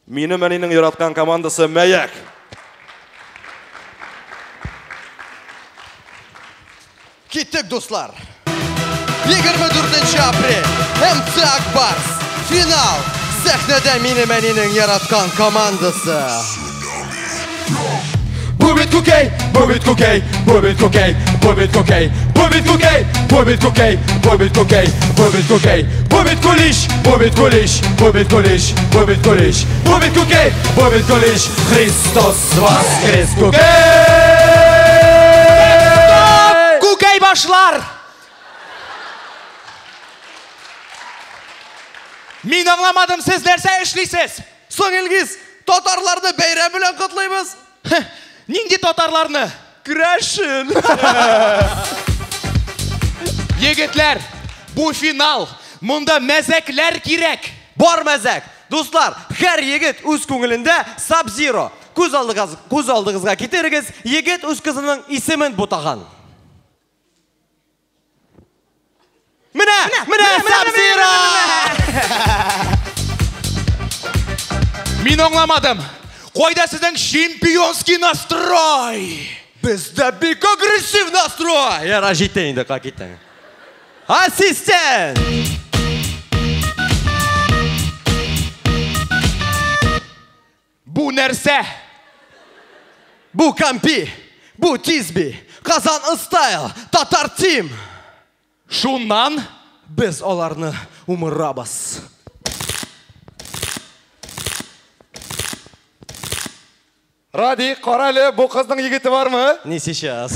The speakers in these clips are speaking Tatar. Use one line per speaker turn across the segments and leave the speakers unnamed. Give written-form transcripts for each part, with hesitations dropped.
Минем әнинең яраткан командасы Мәяк.
Киттек, дуслар! 24 апрель, МЦ Акбарс, финал! Сәхнәдә минем әнинең яраткан командасы.
Бу бит күкәй, бу бит күкәй, бу бит күкәй, бу бит күкәй, бу бит күкәй, бу бит күкәй, бу бит күкәй, бу бит күкәй, бу бит кулич, бу бит кулич, бу бит кулич, бу бит кулич, бу бит күкәй, бу бит кулич, Христос воскрес, күкәй!
Күкәй башлар! Мин аңламадым, сез нәрсә эшлисез?
Соң, Илгиз, татарларны бәйрәм белән котлыйбыз.
Нинди татарларны?
Крәшен!
Егетләр, бу финал. Монда мәзәкләр кирәк.
Бар мәзәк. Дуслар, һәр егет үз күңелендә Sub-Zero. Күз алдыгыз, күз алдыгызга китерегез, егет үз кызының исемен бутаган. Менә, менә Sub-Zero!
Мин аңламадым. Кайда сезнең чемпионский настрой?
Бездә бик агрессив настрой! Яра, җитте инде, как киттең. Ассистент!
Бу нәрсә?
Бу Кампи, бу Тизби, Казан Стайл, Татар Тим.
Шуннан?
Без аларны умырабыз.
Ради, кара әле, бу кызның егете бармы?
Не сейчас.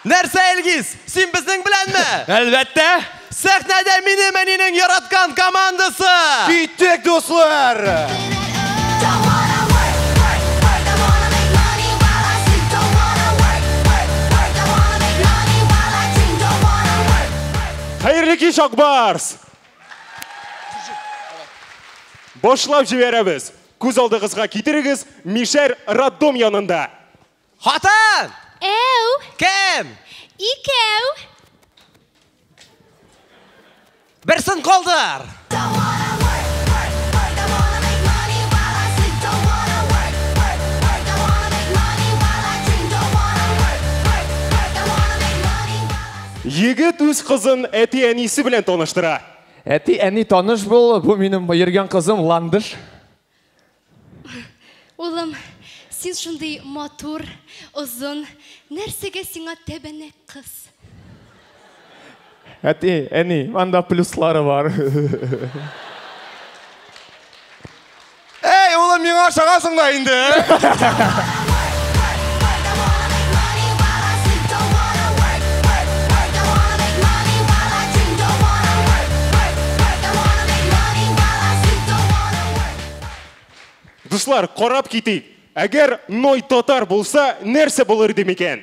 Нәрсә, Илгиз, син безнең беләнме?
Әлбәттә.
Сәхнәдә минем әнинең яраткан командасы!
Киттек, дуслар!
Don't wanna work, work, work. I wanna make money while I sleep. Don't wanna work, work, work. I wanna make money while I dream. Don't wanna work.
Хәерле кич, Акбарс! Башлап җибәрәбез. Күз алдыгызга китерегез, Мишәр роддом янында.
Хатын!
Әү,
Кем?
икәү.
Берсен калдыр!
Don't wanna work, work, work. I wanna make money while I sleep. Don't wanna work, work, work. I wanna make money while I dream. Don't wanna work, work, work. I wanna make money while I sleep.
Егет үз кызын әти-әнисе белән таныштыра.
Әти, әни таныш бул, бу минем йөргән кызым Ландыш.
Улым, син шундый матур, озын, нәрсәгә сиңа тәбәнәк кыз?
Әти, әни, анда плюслары бар.
Эй, улым, миңа ошагансың да инде.
Work, work. I wanna make money while I sleep. Don't wanna work, work, work. I wanna make money while I dream. Don't wanna work, work, work. I wanna make money while I sleep. Don't wanna work.
Дуслар, карап китик. Әгәр Ной татар булса, нәрсә булыр иде микән?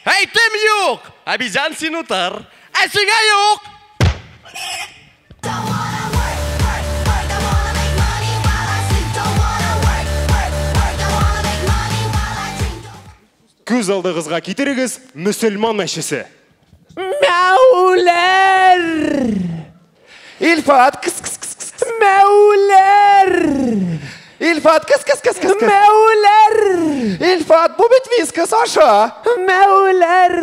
Әйтем юк! Обезьян син утыр. Ә сиңа юк!
Don't wanna work, work, work. I wanna make money while I sleep. Don't wanna work, work, work. I wanna make money while I dream. Don't
Күз алдыгызга китерегез, мөселман мәчесе.
Мәүләр!
Илфат, кыс кыс кыс кыс.
Мәүләр!
Илфат, кыс кыс кыс кыс. кыс.
Мәүләр!
Илфат, бу бит вискас аша.
Мәүләр!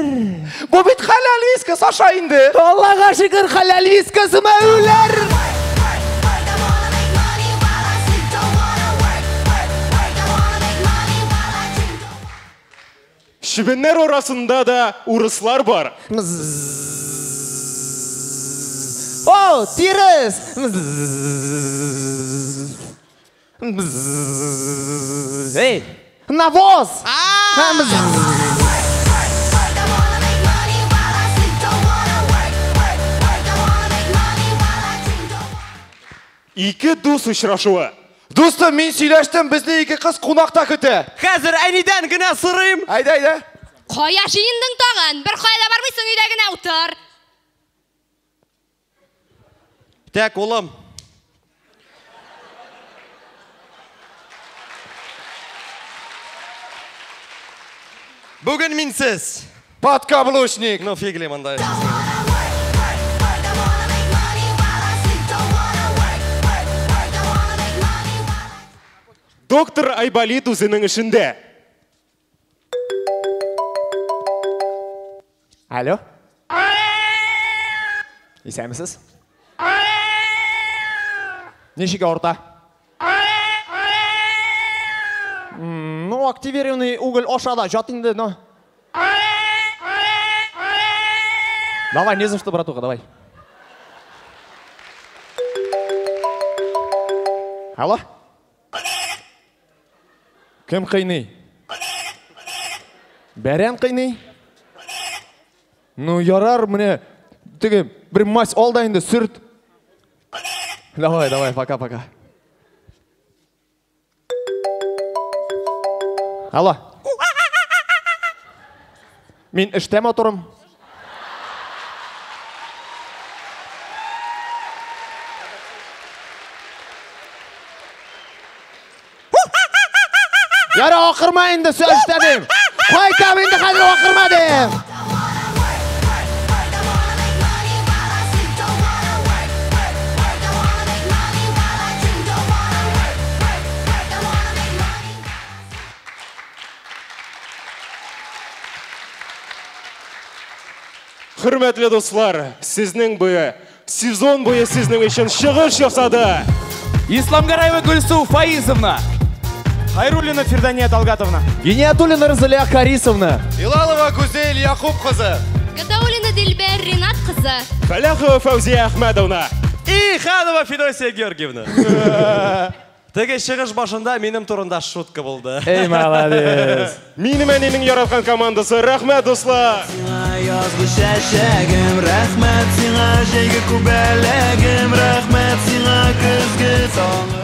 Бу бит хәләл вискас аша инде.
Аллага шөкер, хәләл вискасы мәүләр!
work, work, work. I wanna make money while I sleep. Don't wanna work, work, work. I wanna make money while I dream. Don't
Чебеннәр арасында да урыслар бар.
О, тирес! Эй, навоз!
work, work. I wanna make money while I sleep. Don't wanna work, work, work. I wanna make money while I dream. Don't
Ике дус очрашуы.
Дустым, мин сөйләштем, безне ике кыз кунакта көтә.
Хәзер әнидән генә сорыйм.
Әйдә, әйдә.
Кая җыендың тагын? Бер кая да бармыйсың, өйдә генә утыр.
Так, улым. Бүген минсез.
Подкаблучник.
Ну, фигли монда.
Доктор Айболит үзенең эшендә.
Алло. Исәнмесез? Ничек авырта? Ну, активированный уголь аша да, жат инде, но. Давай, не за что, братуха, давай. Алло? Кем кыйный? Бәрән кыйный? Ну, ярар, менә теге бер мазь ал да инде, сөрт. Давай, давай, пока-пока. Алло. Мин эштә моторым. Яра, акырма инде, сүз эштә дим. Кайтам инде, хәзер акырма дим.
Хөрмәтле дуслар, сезнең буе, сезон буе сезнең өчен чыгыш ясады.
Исламгараева Гульсу Фаизовна.
Хайруллина Фердания Талгатовна.
Гениатуллина Розалия Харисовна.
Илалова Гузель Якуб кызы.
Гатауллина Дилбәр Ринат кызы.
Фәләхова Фәүзия Әхмәдовна.
И Ханова Федосия Георгиевна. Теге чыгыш башында минем турында шутка булды.
Эй, молодец.
Минем әнинең яраткан командасы. Рәхмәт, дуслар.
Сиңа язгы чәчәгем, рәхмәт сиңа җәйге күбәләгем, рәхмәт сиңа көзге таңым.